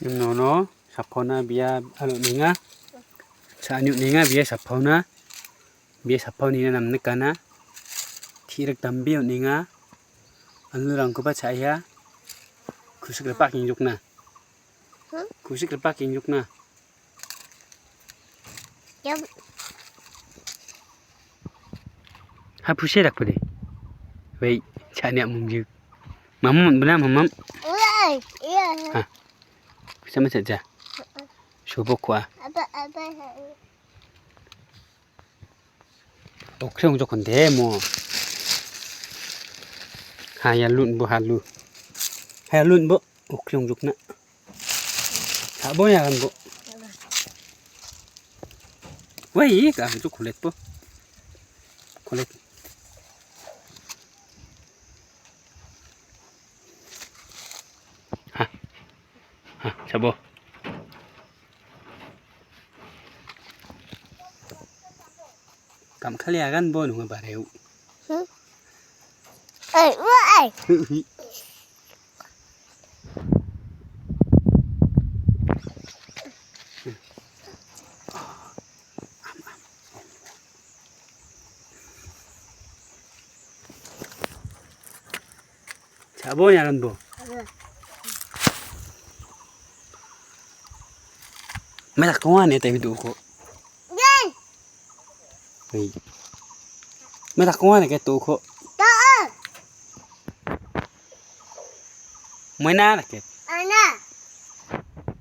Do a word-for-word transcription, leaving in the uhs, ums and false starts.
Nono sapona bia alo ninga. Cha·ani on·enga bia sapona. Bia sapona nina namnikana. Ti·rik dambe on·enga. Alurangkoba cha·aha. Kusikgipa kengjokna. Hmm? Kusikgipa kengjokna. Yum. Ha, puse dak pade. Wei, cha·ani a·mongju. Mamam, bena mamam. Oi, iya. Ha. Sama saja. Subok kua. Apa, apa, apa. Okrong jokon de mo. Ha, ya lun bo, ha lu. Ha, ya lun bo. Okrong jokna. Sabo ya kan bo. Wai, ka jo kolet bo. Kolet. Ha. Ha, sabo. Kam khali agan bo nunga bareu. Hmm? Ai, ua ai. Hui, hui. Sabo ya kan bo. Merak tonga ne tai bidu ko. Hei. Merak tonga ne ke tu ko. Mena ne ke.